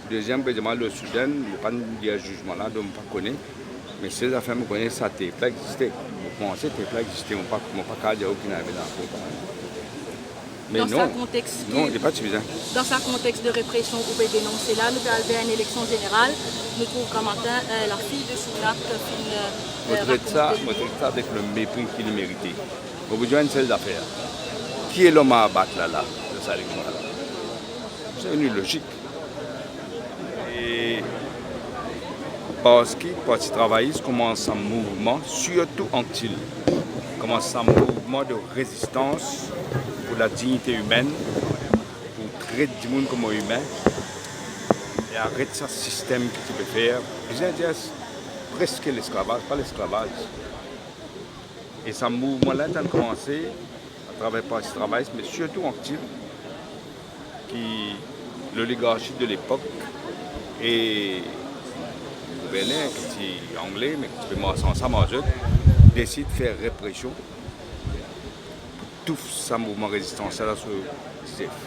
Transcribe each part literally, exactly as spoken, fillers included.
Deziem, prezident, le Soudan, mo pa dir zizman la, donk mo pa kone. Me sel zafer mo kone, sa tape la existe. Mo panse tape la existe, mo pa, mo pa kapav dir ki ena lakour. Me Dan sa non, konteks ki non, li pa ti bizin. Dan sa konteks de represion ou pe denonse la, nou pe al ver enn eleksion zeneral, nou trouv gramatin, eh, lafiy de Sunak finn, eh, Mo tret sa, rakonte mo tret sa avek le mepri ki li merite. Mo bizin enn sel zafer. Ki lom a abat la, la, dan sa eleksion la? Se vini lozik. E parski Parti Travayis koumans sa mouvman, sirtou Anktil, koumans sa mouvman de rezistans pou ladignite imenn, pou tret dimoun kouma imin, e aret sa sistem ki ti pe fer, bizin dir, preske lesklavaz, pa lesklavaz. E sa mouvman la, li ti komanse atraver Parti Travayis, me sirtou Anktil, ki loligarchi de lepok e gouverner ki ti angle, me ki ti pe mars ansam ar zot, desid fer represion pou touf sa mouvman rezistans la lor Zef.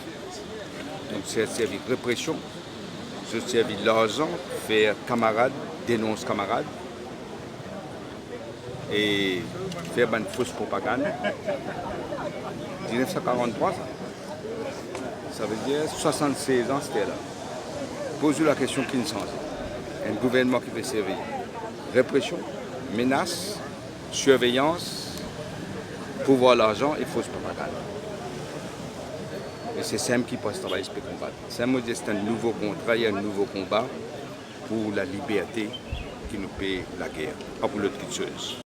Donk, se servi represion, zot servi larzan, fer kamarad denons kamarad, e fer bann fos propagann. Diznef san karant-trwa sa. Savedir swasann-sez an, se la. Poz ou lakestion, ki inn sanze? Enn gouvernman ki pe servi represion, menas, sirveyans, pouvwar larzan e fos propagann. E se sa mem ki Parti Travayis pe konbat. Sa mem mo dir, se enn nouvo kontra, enn nouvo konba pou laliberte ki nou pe lager, pa pou lot kiksoz.